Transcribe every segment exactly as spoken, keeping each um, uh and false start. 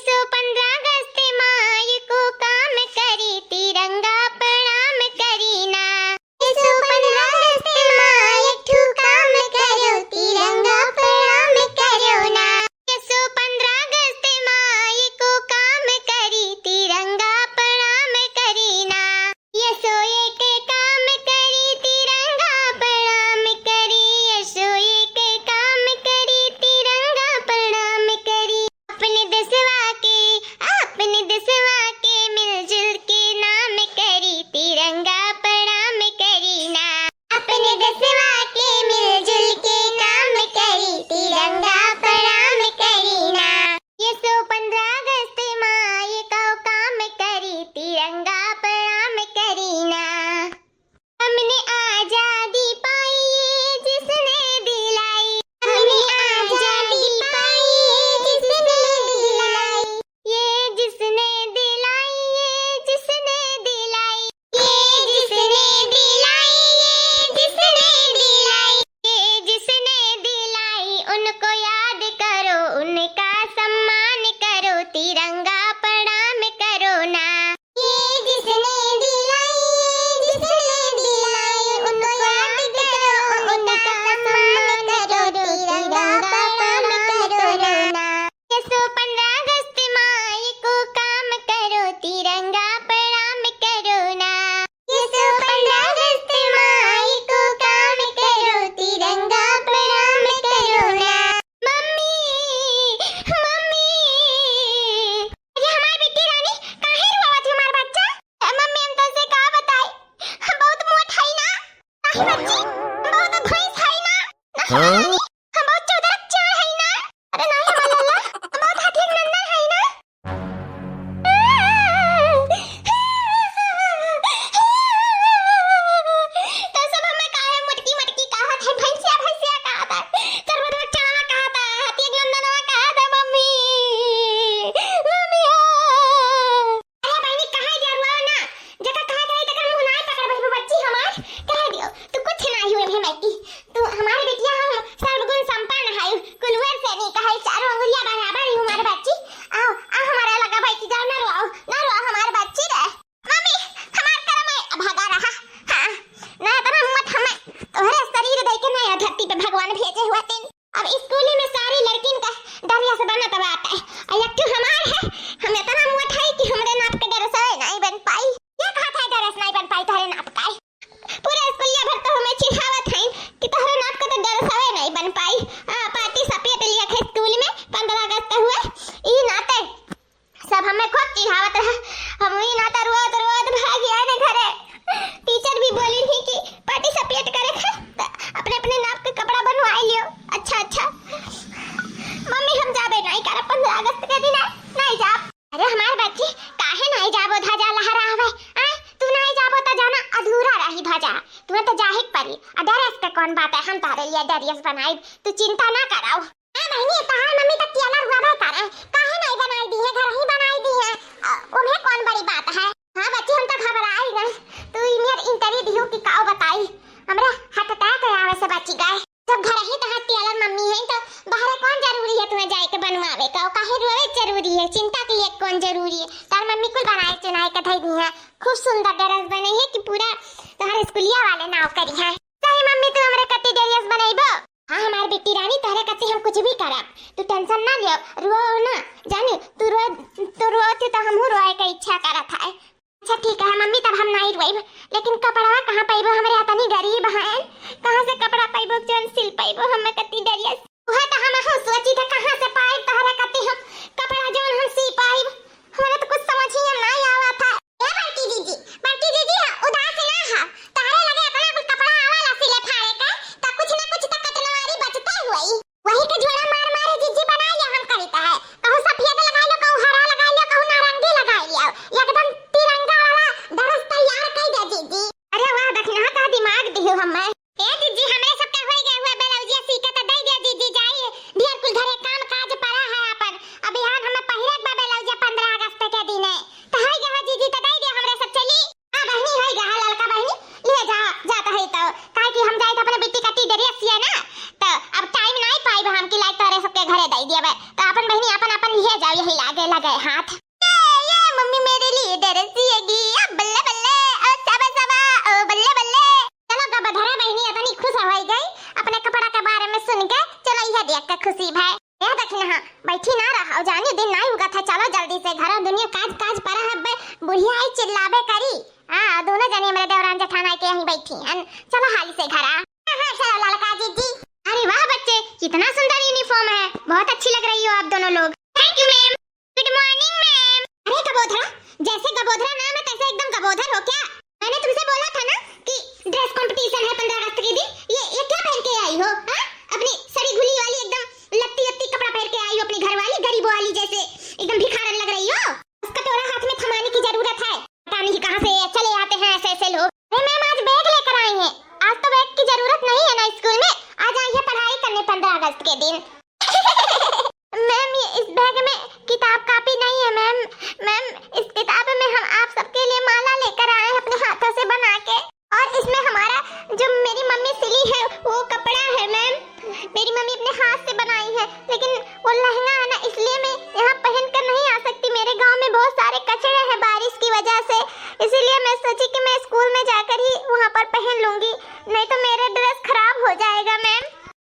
सो पन्द्रह अगस्त माई को काम करी, तिरंगा प्रणाम करी ना। सो पन्द्रह अगस्त माई एक ठू काम करो, तिरंगा प्रणाम करो ना। सो पन्द्रह अगस्त माई को काम करी, तिरंगा प्रणाम करी ना। यसो एक काम करी, तिरंगा प्रणाम करी। यसो एक काम करी, तिरंगा प्रणाम करी। अपने देशवा के, अपने देशवा के मिलजुल के नाम करी, तिरंगा प्रणाम करी ना। अपने देशवा के मिलजुल के नाम करी, तिरंगा प्रणाम करी ना। यसो पन्द्रह अगस्त माई को काम करी, तिरंगा प्रणाम करी ना। हमने आजादी पाई ये जिसने दिलाई, हमने आजादी पाई ये जिसने दिलाई, ये जिसने दिलाई, ये जिसने दिलाई, ये जिसने दिलाई, ये जिसने दिलाई, ये जिसने दिलाई, उनको याद करो, उनका सम्मान करो, तिरंगा प्रणाम करो ना। ये जिसने दिलाई, ये जिसने दिलाई, उनको याद करो, उनका सम्मान करो, तिरंगा प्रणाम करो ना। यसो पन्द्रह अगस्त माई को काम करो, तिरंगा प्रणाम करो ना। यसो पन्द्रह अगस्त माई को काम करो, तिरंगा प्रणाम करो ना। मम्मी, मम्मी, अरे हमार बिट्टी रानी, काहे रोवत है हमार बच्चा? ए मम्मी, हम तोसे का बताई, हम बहुत मोट हई ना। काहे बच्ची, हम बहुत भैंस हई ना। ना हमार रानी, हम बहुत चौदह चार हई ना। अरे नहीं हमार लाला, हम बहुत हाथी नंदन हई ना। तो सब हमें काहे मोटकी मोटकी कहत है, भैंसिया भैंसिया कहत है, चरवा चरवा कहत है, हाथी नंदनवा कहत है, मम्मी, मम्मी हो। अरे बहिनी, कहाँ जा रुआ ना, जेकर कहाँ जाई तेकर मुँह नाई पकड़ बहिबू बच्ची हमार, कह दियो, तू कुछ नाई हुए भी मैकी, तू हमारे बिटिया हम सर्वगुण संपन्न है, कुलवर से नहीं कहे, चारों अंगुलिया बराबर ही हमारे बच्ची, आओ, आ हमारे लगा बैठी जाओ, ना रुआओ, ना रुआओ हमारे बच्ची रे। मम्मी, हमार करम है, अब भगा रहा। हाँ, ना इतना मत हमें, तोहरे शरीर दे के ना धरती पे भगवान भेजे हुआ तीन। अब स्कूल में सारी लड़किन का ड्रेस बनत बाटे। आ एक ठो हमार है, हम इतना मोट है कि हमरे नाप के ड्रेस नहीं बन पाई। ये कहा था ड्रेस नहीं बन पाई तोहरे नाप का है? पूरे स्कूलिया भर तो हमें चिढ़ावत हैं कि तोहरे नाप का तो ड्रेस नहीं बन पाई। आ, पार्टी सपेट लिया थे स्कूल में, पन्द्रह अगस्त हुए, ई नाते सब हमें खूब चिढ़ावत रहा। हम वही नाता रोत रोत भाग आए ने घरे। टीचर भी बोली थी कि पार्टी सपेट करे थे, त अपने अपने नाप के कपड़ा बनवाए लियो। अच्छा, अच्छा। मम्मी, हम जाबे नहीं करब पन्द्रह अगस्त के दिन, नहीं जाब। अरे हमार बच्ची, काहे नहीं जाबो ध्वजा लहरावे? आय, तू नहीं जाबो त जाना अधूरा रही ध्वजा। तू तो जाहिक परी। आ ड्रेस के कौन बात है, हम तारे लिए ड्रेस बनाई, तू चिंता ना कराओ। हाँ बहिनी, तहार मम्मी त टेलर हुआ बे करे, काहे नहीं बनाई दी है, घर ही बनाई दी है, अ, ओमे कौन बड़ी बात है। हाँ बच्ची, हम तो घबराई गए, तू ई मेर इंटरव्यू दियो कि काओ बताई, हमरा हार्ट अटैक आवे से बची गए। जब घर ही तहार टेलर मम्मी है तो बाहर कौन जरूरी है तुम्हें जाए के बनवावे का, काहे रोवे जरूरी है, चिंता के लिए कौन जरूरी है। तार मम्मी कुल बनाए चुनाए के धई दी है, खूब सुंदर ड्रेस बने है कि पूरा तोहर स्कूलिया वाले नाव करी है। सही मम्मी, तू हमरे कती ड्रेस बनैबो? हाँ हमार बेटी रानी, तोहरे कती हम कुछ भी करब, तू टेंशन ना लियो, रुओ ना, जानी तू रो, तू रोओ थी तो हमहू रोए के इच्छा करत है। अच्छा ठीक है मम्मी, तब हम नहीं रोइब, लेकिन कपड़वा कहाँ पैबो? हमरे अतनी गरीब हैं, कहाँ से कपड़ा पैबो, जौन सिल पैबो हमें कती ड्रेस? वह तो हम हूँ सोची थे कहाँ से पाइब तोहरे कती हम कपड़ा जौन हम सी पाइब, हमरा तो कुछ समझ ही में नहीं आवा था। ए बड़की दीदी, बड़की दीदी, हाँ, उदास ना हो, तोहरे लगे इतना कुल कपड़ा आवाला सिले फाड़े के, तो कुछ ना कुछ तो कटनवारी बचते हुई। वही के झोला मार मार जीजी बनाई हम करित है, कहूँ सफेद लगाई लो, कहूँ हरा लगाई लो, कहूँ नारंगी लगाई लो, एकदम तिरंगा वाला ड्रेस तैयार कर दे जीजी। अरे वाह, देखना का दिमाग दियो हमें। ए जीजी, हमरे सबके होई गए हुए ब्लाउजिया सी के तो दे दे जीजी, यही लागे लगे हाथ। ये, ये मम्मी मेरे लिए dress सिएगी। अब बल्ले बल्ले, ओ सबा सबा, ओ बल्ले बल्ले। चलो गबधरा बहिनी इतनी खुश होइ गई, अपने कपड़ा के बारे में सुन के। चलो यह देख के खुशी भए। ए दखिनहा, बैठी ना रह, अउ जानी दिन नाहीं उगत है, चलो जल्दी से घरा, दुनिया काज काज परा है, बे-, बुढ़िया आई चिल्लाबे करी। हाँ, दोनों जनी हमरे देवरान जेठान आइके यहीं बैठी हैं, चलो हाली से घरा। हाँ, हाँ, चलो ललका जीजी। अरे वाह बच्चे, कितना सुंदर uniform है, बहुत अच्छी लग रही हो आप दोनों लोग। Thank you ma'am। Good morning ma'am। अरे गबोधरा, जैसे गबोधरा नाम है तैसे एकदम गबोधर हो क्या? मैंने तुमसे बोला था ना कि dress competition है पन्द्रह अगस्त के दिन, ये, ये क्या पहन के आई हो, हाँ? अपनी सड़ी घुली वाली एकदम लत्ती लत्ती कपड़ा पहन के आई हो, अपनी घर वाली गरीबों वाली जैसे एकदम भिखारन लग रही हो। बस कटोरा हाथ में थमाने की जरूरत है। पता नहीं कहाँ से चले आते हैं ऐसे ऐसे लोग। अरे ma'am, आज bag लेकर आई हैं, आज तो bag की जरूरत नहीं है ना स्कूल में, आज आई है पढ़ाई करने पन्द्रह अगस्त के दिन। Ma'am, ये इस bag में किताब कापी नहीं है ma'am। Ma'am, इस किताब में हम आप सबके लिए माला लेकर आए हैं अपने हाथों से बना के, और इसमें हमारा जो मेरी मम्मी सिली है वो कपड़ा है ma'am, मेरी मम्मी अपने हाथ से बनाई है, लेकिन वो लहंगा है ना, इसलिए मैं यहाँ पहन कर नहीं आ सकती। मेरे गांव में बहुत सारे कचड़े हैं बारिश की वजह से, इसीलिए मैं सोची कि मैं स्कूल में जाकर ही वहाँ पर पहन लूंगी, नहीं तो मेरा dress खराब हो जाएगा ma'am।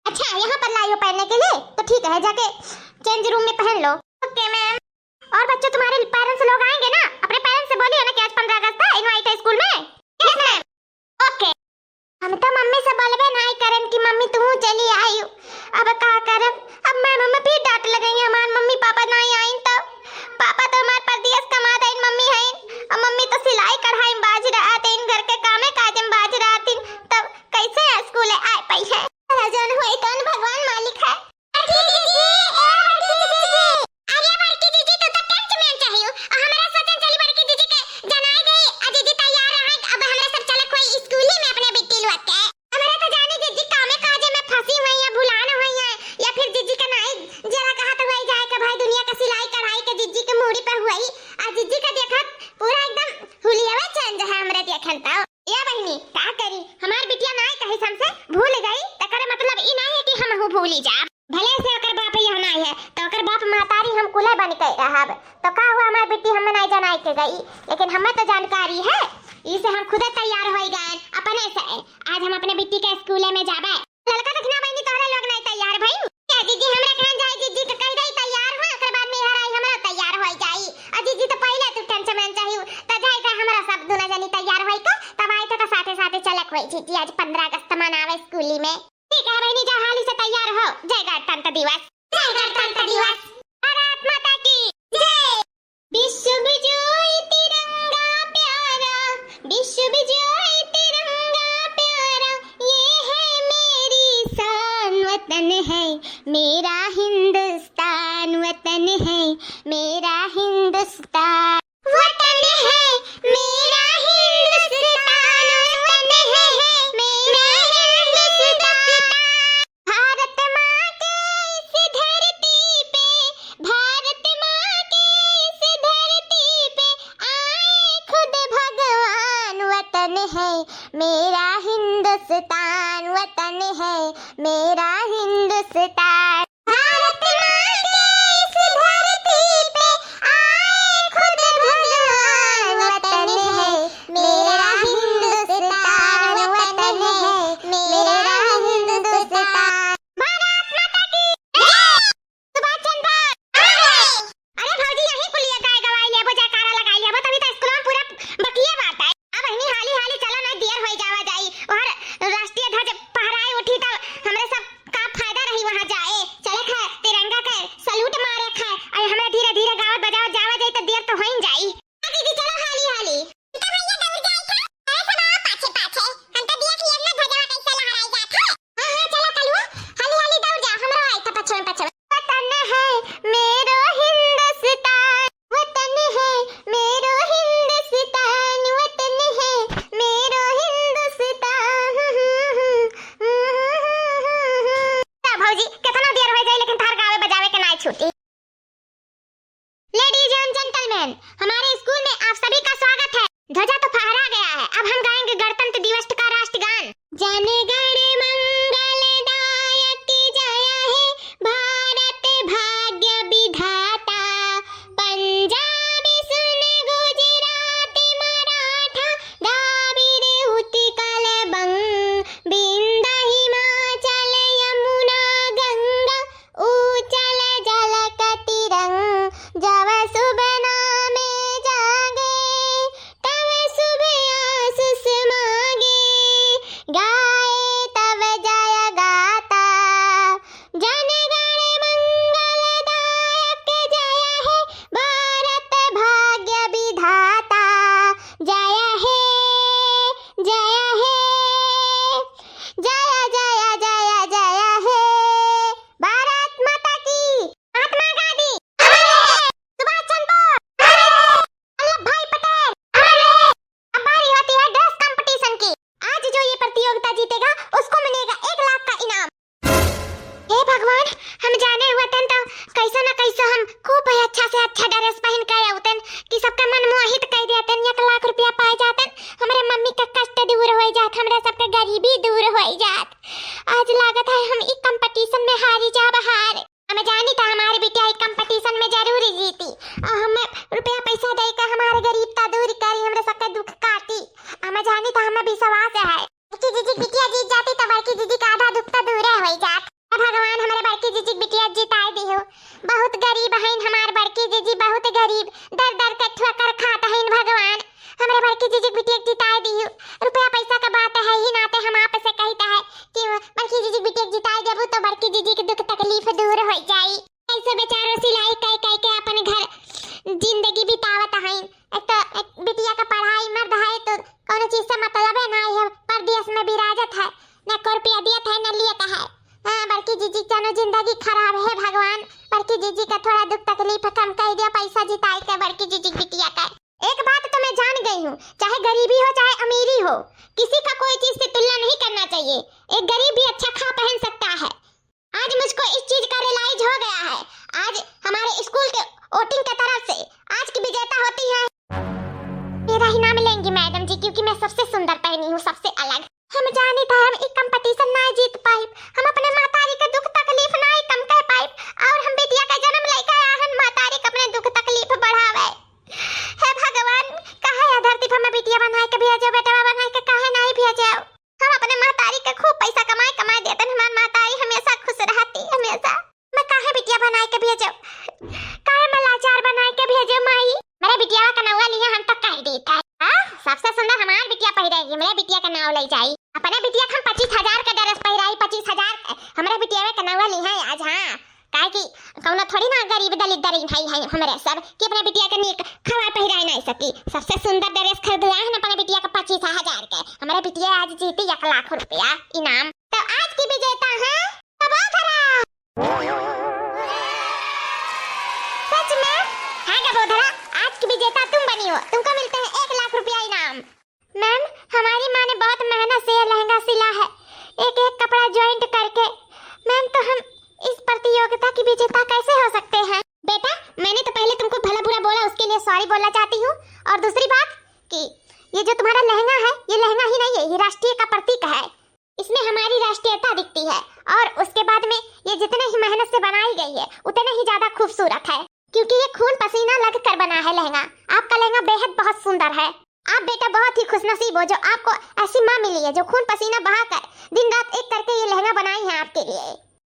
अच्छा, यहाँ पर लाई हो पहनने के लिए, तो ठीक है, जाके change room में पहन लो। Okay ma'am। और बच्चों, तुम्हारे parents लोग आएंगे ना, अपने parents से बोलिए ना कि आज पन्द्रह अगस्त है, invite है स्कूल में। Yes ma'am। Okay। हम तो मम्मी से बोलबे नाहीं करन कि मम्मी तू चली आई। अब का करब, अब मैं मम्मी फिर डांट लगई, हमार मम्मी पापा नाहीं आइन तो। पापा तो हमार परदेस कमा देन, मम्मी हईन, और मम्मी तो सिलाई कढ़ाई में बाज रहतिन, घर के कामे काज में बाज रहतिन, तब कैसे स्कूल आए पाई है? अरे जौन होई तौन भगवान मालिक है। बड़की जीजी, ए बड़की जीजी। अरे बड़की जीजी, तू तो tenth में चाहियो। आ हमरा सोचन चली बड़की जीजी के जनाई देई। आ जीजी तैयार रहे, अब हमरा सब चलक होई स्कूली में अपने बिट्टी लोग के। हमरा तो जानी जीजी कामे काजे में फंसी हुई है, भुलान हुई है, या फिर जीजी का नाई जरा कहा तो हुई जाए कि भाई दुनिया का सिलाई कढ़ाई के जीजी के मूड़ी पर हुई। आ जीजी का देखत पूरा एकदम हुलियावे change है हमरे देखन तो। ए बहिनी, का करी, हमार बिटिया नाई कहिस हमसे भूल गई, तकर मतलब ई नाई है कि हमहू भूली जाब। भले से ओकर बाप यहाँ नाई है, तो ओकर बाप महतारी हम कुले बन के रहब। तो का हुआ, हमार बिट्टी हमें नाई जनाई के गई, लेकिन हमें तो जानकारी है, ई से हम खुदे तैयार होई गए अपने से। आज हम अपने बिट्टी के स्कूले में जाबे। ललका दखिना बहिनी, तोहरे लोग नाई तैयार भई। ए जीजी, हमरा कहन जाई, जीजी के कह दई तैयार हो, ओकर बाद में इहर आई, हमरा तैयार होई जाई। आ जीजी तो पहिले तू tension में चाहिए, त जाई त हमरा सब दुना जनी तैयार होई के, तब आई त, त साथे साथे चलक होई जीजी, आज पन्द्रह अगस्त मनावे स्कूली में। ठीक है बहिनी, जा हाली से तैयार हो। जय गणतंत्र दिवस। जय गणतंत्र दिवस। भारत माता की जय। विश्व विजय तिरंगा प्यारा, विश्व विजय तिरंगा प्यारा, ये है मेरी शान, वतन है मेरा हिंदुस्तान, वतन है मेरा हिंदुस्तान। वतन है मेरा हिंदुस्तान, वतन है मेरा हिंदुस्तान। भारत माँ के इस धरती पे, भारत माँ के इस धरती पे आए खुद भगवान। वतन है मेरा हिंदुस्तान, वतन है मेरा हिंदुस्तान। भारत माँ के इस धरती पे आए खुद भगवान। वतन है मेरा हिंदुस्तान, वतन है मेरा हिंदुस्तान। भारत माता की जय। सुभाष चंद्र बोस। अरे भौजी, यहीं कुलिया गाय गवाई लेबो, जयकारा लगाई लेबो, तभी तो स्कूल में पूरा बकिया बात है। अब बहिनी हाली हाली चलो, ना देर होई जावा जाई। और राष्ट्रीय ध्वज फहराए उठी तब हमरे सब का फायदा रही वहाँ जाए। चले खाए तिरंगा के salute मारे खाए, और हमरा धीरे धीरे गावत बजावत जावा जाई तो देर तो होई जाई। हाँ दीदी, चलो हाली हाली। तो भैया दौड़ जाए था, अरे सब आओ पाछे पाछे, हम तो देख लेब ना ध्वजवा कैसे लहराई जात है। हाँ हाँ, चलो कलुआ, हाली हाली दौड़ जा, हमरो आई था पछवा पछवा। वतन है मेरो हिंदुस्तान, वतन है मेरो हिंदुस्तान, वतन है मेरो हिंदुस्तान। भौजी, कितना देर हो जाए लेकिन थार गावे बजावे के नाई छूटी। Ladies and gentlemen, हमारे स्कूल में आप सभी का स्वागत है। ध्वजा तो फहरा गया है, अब हम गाएंगे गणतंत्र दिवस का राष्ट्रगान। जन गण मंगल दायक जय हे भारत भाग्य विधाता, अच्छा dress पहिन के अउतन कि सबका मन मोहित कइ देतन, एक लाख रुपया पाए जातन, हमरे मम्मी का कष्ट दूर होइ जात, हमरे सबके गरीबी दूर होइ जात। आज लागत है हम ई competition में हारी जाब हार। हम जानी त हमार बिटिया ई competition में जरूर जीती और हमें रुपया पैसा दे के हमार गरीबता दूर करी, हमरे सबके दुख काटी। हम जानी त हमें विश्वास है। बड़की जीजी बिटिया जीत जाती त बड़की जीजी का आधा दुख त दूरे होइ जात। हे भगवान, हमरे बड़की जीजी बिटिया जिताए दिहो। बहुत गरीब हइन हमार बड़की जीजी, बहुत गरीब, दर दर के ठोकर खात हइन भगवान। हमरे बड़की जीजी बिटिया जिताए दिहो। रुपया पैसा का बात है ही नाते हम आपसे कहित है कि बड़की जीजी बिटिया जिताए देबू तो बड़की जीजी के दुख तकलीफ दूर होइ जाई। कैसे बेचारो सिलाई कइ कइ के अपन घर जिंदगी बितावत हइन। एक तो एक बिटिया का पढ़ाई, मर्द है तो कौनो चीज से मतलबे नाहीं है, परदेस में बिराजत है, न को रुपया दियत है न लियत है। हाँ, बड़की जीजी के जानो जिंदगी खराब है भगवान, बड़की जीजी का थोड़ा दुख तकलीफ कम कइ दियो, पैसा जिताई के बड़की जीजी बिटिया का। एक बात तो मैं जान गई हूँ, चाहे गरीबी हो चाहे अमीरी हो, किसी का कोई चीज से तुलना नहीं करना चाहिए। एक गरीब भी अच्छा खा पहन सकता है। आज मुझको इस चीज का realize हो गया है। आज हमारे स्कूल के voting के तरफ से आज की विजेता होती है। मेरा ही नाम लेंगी मैडम जी, क्योंकि मैं सबसे सुंदर पहनी हूँ, सबसे अलग। हम जानी था हम ई competition ना जीत पाइब, हम अपने महतारी के दुख तकलीफ ना कम कर पाइब, और हम बिटिया का जन्म लेके आए हन, महतारी के अपने दुख तकलीफ बढ़ावे। हे भगवान, काहे यह धरती पर हमें बिटिया बनाए के भेजो, बेटवा बनाए के काहे नहीं भेजो? हम अपने महतारी के खूब पैसा कमाए कमाए देतन, हमार महतारी हमेशा खुश रहती, हमेशा। मैं काहे बिटिया बनाए के भेजो, काहे मैं लाचार बनाए के भेजो माई? मेरे बिटिया का नौवा लिहे हम तो कह देत है। हाँ, सबसे सुंदर हमार बिटिया पहिरेगी, मेरे बिटिया का नाव ले जाई। अपने बिटिया के हम पच्चीस हजार के dress पहिराई, पच्चीस हजार के। हमरे बिटिया का नौवा लिहे आज, हाँ। काहे कि कौनो थोड़ी ना गरीब दलित दरिन है, है हमरे सब कि अपने बिटिया के नीक खवाए पहिराए नहीं सकी। सबसे सुंदर dress खरीदवाए हैं अपने बिटिया के पच्चीस हजार के। हमरे बिटिया आज जीती एक लाख रुपया इनाम। तो आज की विजेता है गबोधरा। सच में? हाँ गबोधरा, आज की विजेता तुम बनी हो, तुमको मिलते हैं एक लाख रुपया इनाम। मैम, हमारी माँ ने बहुत मेहनत से यह लहंगा सिला है, एक एक कपड़ा joint करके। मैम, तो हम इस प्रतियोगिता की विजेता कैसे हो सकते हैं? बेटा, मैंने तो पहले तुमको भला बुरा बोला, उसके लिए sorry बोलना चाहती हूँ। और दूसरी बात कि ये जो तुम्हारा लहंगा है, ये लहंगा ही नहीं है, ये राष्ट्रीय का प्रतीक है। इसमें हमारी राष्ट्रीयता दिखती है और उसके बाद में ये जितने ही मेहनत से बनाई गई है, उतने ही ज्यादा खूबसूरत है, क्योंकि ये खून पसीना लग कर बना है लहंगा। आपका लहंगा बेहद बहुत सुंदर है। आप बेटा बहुत ही खुशनसीब हो जो आपको ऐसी माँ मिली है जो खून पसीना बहा कर दिन रात एक करके ये लहंगा बनाई है आपके लिए,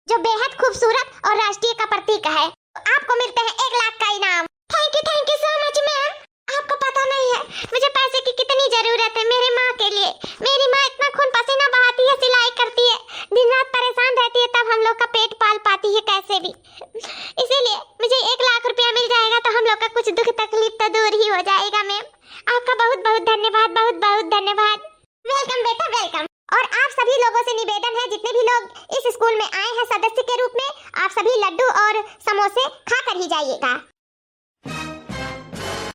जो बेहद खूबसूरत और राष्ट्रीय का प्रतीक है। तो आपको मिलते हैं एक लाख का इनाम। Thank you, thank you so much मैम। आपको पता नहीं है मुझे पैसे की कितनी जरूरत है मेरी माँ के लिए। मेरी माँ इतना खून पसीना बहाती है, सिलाई करती है, दिन रात परेशान रहती है, तब हम लोग का पेट पाल पाती है कैसे भी। इसीलिए मुझे एक लाख रुपया मिल जाएगा तो हम लोग का कुछ दुख तकलीफ तो दूर ही हो जाएगा मैम। आपका बहुत बहुत धन्यवाद, बहुत बहुत धन्यवाद। Welcome बेटा, welcome। और आप सभी लोगों से निवेदन है, जितने भी लोग इस स्कूल में आए हैं सदस्य के रूप में, आप सभी लड्डू और समोसे खा कर ही जाइएगा।